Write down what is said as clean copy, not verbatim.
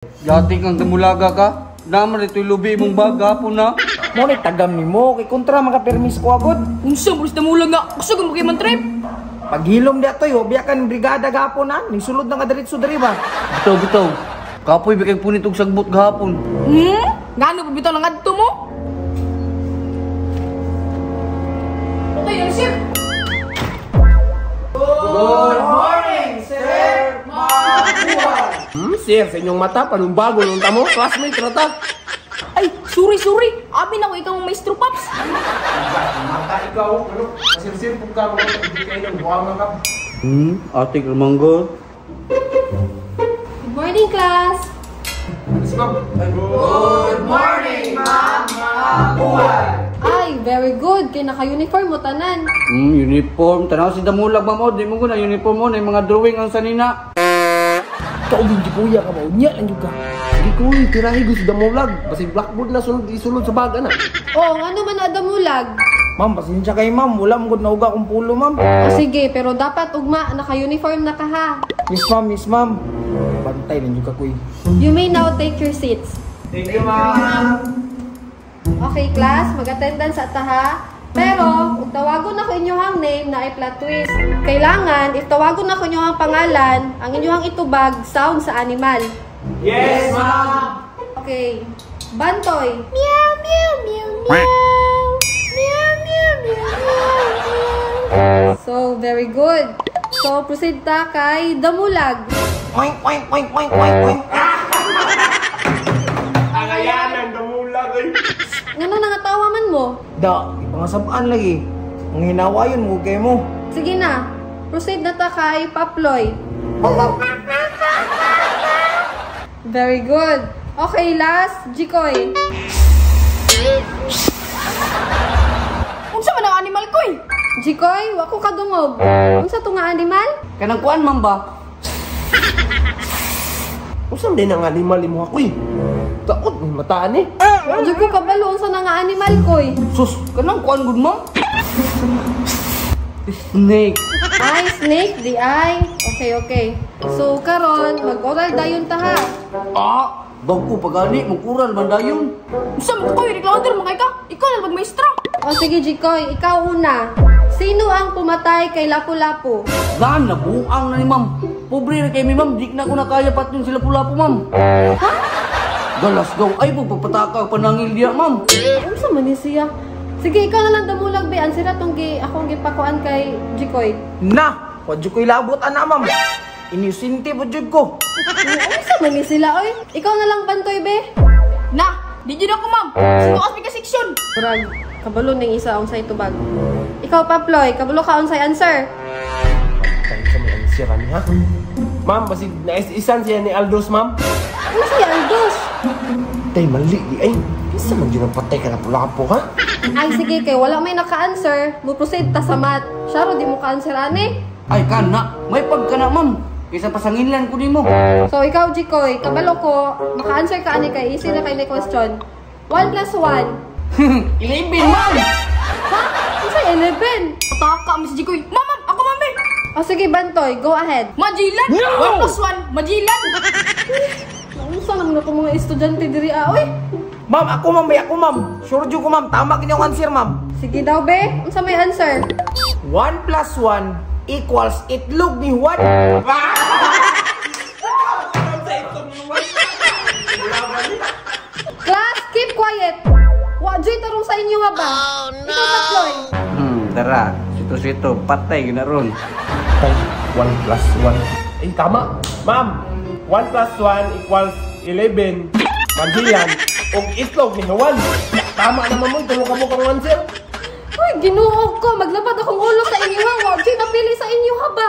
Dati kang damulaga ka. Naman ito'y lubi imong bag hapon na. Mo ni tagam nimo kay kontra mga permis ko agod. Unsa mo damulag nga? Gusto mo kay man trip? Paghilom di atoy, biya kan brigada gapon na, ning sulod na nga diretso diri ba. Bitaw bitaw. Kapoy ba kay punit og sagbot gahapon. Ngano pa bitaw lang adto mo? Okay, yan sir. Good morning, sir. Mabuhay. Sir, sa inyong mata, panumbago nung tamo, classmate ra ta. Ay, sorry, sorry. Abi na ko ikaw ang maestro, Paps. Mata ikaw, ano? Sir, kung ka mo, hindi kayo ng buwang ka. Ate Ramanggo. Good morning, class. Yes, ma'am. Good morning, ma'am. Mabuhay. Ay, very good. Kay naka-uniform mo tanan. Uniform. Tanaw si damulag, ma'am. O, di mo ko na uniform mo. Na yung mga drawing ang sanina. Kaubing gibuya ka ba? Unya lang yun ka. Hindi ko, tirahi ko si damulag. Basta blackboard na sulod, isulod sa baga na. Oh, ano man na damulag? Ma'am, pasensya kayo ma'am. Wala mo gud nauga akong pulo, ma'am. O sige, pero dapat ugma, naka-uniform na ka ha. Yes, ma'am. Yes, ma'am. Bantay lang yun ka, kuy. You may now take your seats. Thank you, ma'am. Okay, class, mag-attendance at ha. Pero, ug tawagon ako inyong name na ay plot twist. Kailangan, if tawagon ako inyong pangalan, ang inyong itubag, sound sa animal. Yes, ma'am. Okay. Bantoy. Meow, meow, meow, meow. Meow, meow, meow, meow, meow. So, very good. So, proceed ta kay Damulag. Oink, oink, oink, oink, oink, oink. Angayanan, damulag ay. Ngano nangatawa man mo? Da, ipangasabaan lagi. Ang hinawa yun, mugay mo. Sige na. Proceed na ta kay Paploy. Very good. Okay, last, Jikoy. Unsa man ang animal ko eh? Jikoy, wa ko kadungog. Unsa to nga animal? Kanang kuan, ma'am ba? Unsa din ang animal mo ako eh? Taot, may mataan eh. Wa jud ko kabalo unsa na nga animal koy. Sus, kanang kuan gud, ma'am? Snake. Ay, snake, di ay. Okay, okay. So, karon mag-oral dayon ta ha. Ah, bago pagani, mag-oral man dayon. Unsa man ko, reklamador man kay ka? Ikaw na magmaestro. O sige, Jikoy, ikaw una. Sino ang pumatay kay Lapu-Lapu? Gaan, nabuang na ni ma'am. Pobre na kay mi ma'am, di na ko na kaya patyon si Lapu-Lapu, ma'am. Ha? Galas daw, ay pagpapataka ang panangil diya, ma'am. Unsa man ni siya? Sige, ikaw na lang damulag be. Ang sira tong akong gipakuan kay Jikoy. Na, wa jud ko'y labot ana, ma'am. Inusinti po jud ko. Unsa man ni sila, oy? Ikaw na lang bantoy be. Na, di jud ako, ma'am. Sino kas ka seksyon? Murag, kabalo ning isa unsay tubag. Ikaw, Paploy, kabalo ka unsay answer. Tayo sa may answer, ano ha? Ma'am, basig naisisan siya ni Aldos, ma'am. Unsa si Aldos? Tay, mali di ay. Isa man dyan ang patay ka na pula-po, ha? Ay, sige, kay wala may naka-answer, mo proceed ta sa math. Syaro, di mo ka-answer, ane. Ay, kana. May pagka na, ma'am. Kaysa pasanginlan ko nimo. So, ikaw, Jikoy, kabalo ko, maka-answer ka, ane, kay easy na kay na question. 1 plus 1. 11, ma'am! Ha? Unsa 11? Pataka, Miss Jikoy. Ma'am, ma'am, ako, ma'am, eh. O sige, Bantoy, go ahead. Majilan! No! 1 plus 1, majilan! Unsa naman ako mga estudyante diri, ah, oy. Ma'am, ako ma'am, may ako ma'am. Sure jud ko ma'am, tama kini ang answer ma'am. Sige daw, be. Unsa may answer? 1 plus 1 equals itlog ni Juan. Class, keep quiet. Wa joy tarong sa inyo ha ba? Oh, no. Ikaw, Paploy. Tara. Sito-sito, patay gina ron. Tay, 1 plus 1. Eh, tama. Ma'am, 1 plus 1 equals 11. Majilan. Og itlog ni Juan. Tama naman mo, tulong ka mo kang answer. Uy, Ginoo ko, maglabad akong ulo sa inyo ha. Wa joy napili sa inyo ha ba?